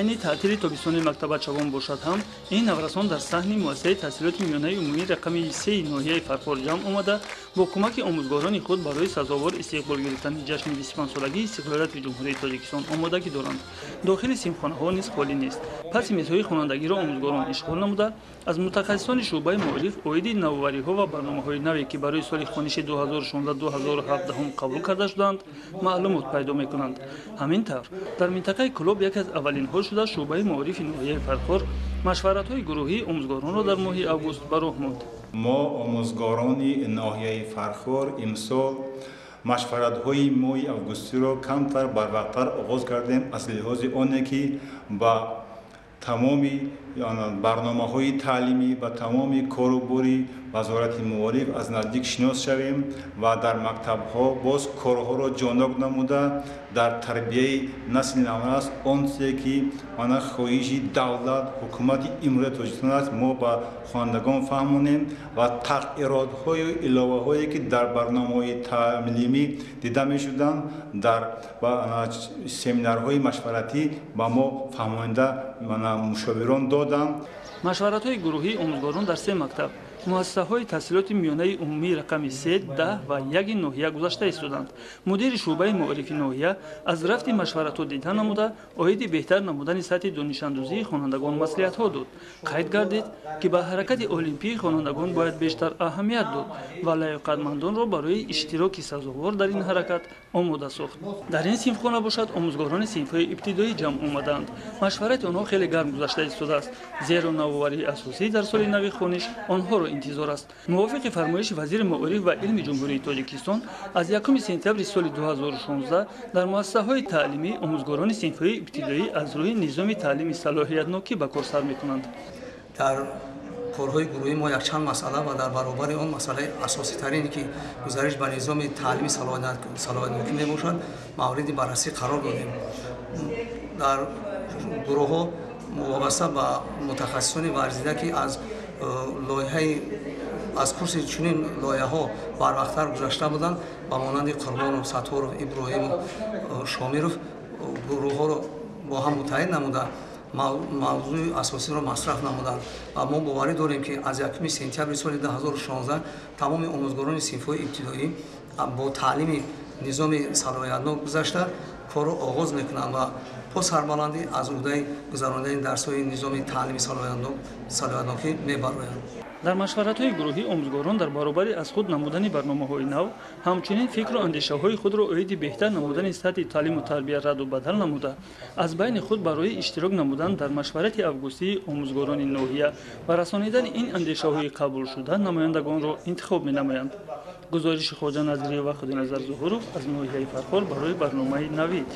Айни таътили тобистони мактабачавон бошад ҳам, ин наврасон дар саҳни муассисаи таҳсилоти миёнаи умумии рақами 3 ноҳияи Фархор ҷамъ омада, бо кӯмаки омӯзгорони худ барои сазовор истиқбол гирифтани ҷашни 25-солагии истиқлолияти Ҷумҳурии Тоҷикистон омодагӣ доранд. Дохили синфхонаҳо низ холӣ нест. Паси мизҳои хонандагиро омӯзгорон ишғол намуда, аз мутахассисони шӯъбаи маориф оиди навовариҳо ва барномаҳои наве, ки барои соли хониши 2016-2017 қабул карда шудаанд, маълумот пайдо мекунанд. Ҳамин тавр, дар минтақаи Кӯлоб яке аз аввалинҳо шуда шӯъбаи маорифи ноҳияи Фархор машваратҳои гурӯҳии омӯзгоронро дар моҳи август ба роҳ монд. Мо, омӯзгорони ноҳияи Фархор, имсол машваратҳои моҳи августиро камтар барвақттар оғоз кардем, аз лиҳози оне ки ба тамоми барномаҳои таълимӣ, ба тамоми корубори Вазорати маориф аз наздик шинос шавем ва дар мактабҳо боз корҳоро ҷоннок намуда, дар тарбияи насли наврас он чизе ки мана хоҳиши давлат, ҳукумати Имрӯзаи Тоҷикистон аст, мо ба хонандагон фаҳмонем ва тағйиротҳою иловаҳое, ки дар барномаҳои таълимӣ дида мешуданд, дар семинарҳои машваратӣ ба мо фаҳмонида мушовирон доданд. Машваратҳои гурӯҳии омӯзгорон дар се мактаб, муассисаҳои таҳсилоти миёнаи умумии рақами 3, 10 ва 1 ноҳия гузашта истоданд. Мудири шӯъбаи маорифи ноҳия аз рафти машваратҳо дида намуда, оиди беҳтар намудани сатҳи донишандӯзии хонандагон маслиҳатҳо дод. Қайд гардид, ки ба ҳаракати олимпии хонандагон бояд бештар аҳамият дод ва лаёқатмандонро барои иштироки сазовор дар ин ҳаракат омода сохт. Дар ин синфхона бошад, омӯзгорони синфҳои ибтидоӣ ҷамъ омадаанд. Машварати онҳо хеле гарм гузашта истодааст, зеро навоварии асосӣ дар соли нави хониш онҳоро интизор аст. Мувофиқи фармоиши вазири маориф ва илми Ҷумҳурии Тоҷикистон, аз 1 сентябри соли 2016 дар муассисаҳои таълимӣ омӯзгорони синфҳои ибтидоӣ аз рӯи низоми таълими салоҳиятнокӣ ба кор сар мекунанд. Дар корҳои гурӯҳӣ мо якчанд масъала ва дар баробари он масъалаи асоситарине, ки гузариш ба низоми таълими салоҳиятнокӣ мебошад, мавриди баррасӣ қарор додем. Дар гурӯҳҳо вобаста ба мутахассисони варзида, ки аз лоиҳаи аз курси чунин лоиҳаҳо барвақттар гузашта буданд, ба монанди Қурбонов, Сатторов, Иброҳимов, Шомиров, гурӯҳҳоро бо ҳам муттаҳид намуда, мавзӯи асосиро масраф намуданд ва мо боварӣ дорем, ки аз 1 сентябри соли 2016 тамоми омӯзгорони синфҳои ибтидоӣ бо таълими низоми салоҳиятнок гузашта, корро оғоз мекунанд ва бо сарбаландӣ аз уҳдаи гузарондани дарсҳои низоми таълими салоҳиятнокӣ мебароянд. Дар машваратҳои гурӯҳӣ омӯзгорон дар баробари аз худ намудани барномаҳои нав, ҳамчунин фикру андешаҳои худро оиди беҳтар намудани сатҳи таълиму тарбия раду бадал намуда, аз байни худ барои иштирок намудан дар машварати августии омӯзгорони ноҳия ва расонидани ин андешаҳои қабулшуда намояндагонро интихоб менамоянд. Гузориши Хоҷа Назирӣ ва Худоназар Зуҳуров аз ноҳияи Фархор барои барномаи «Навид».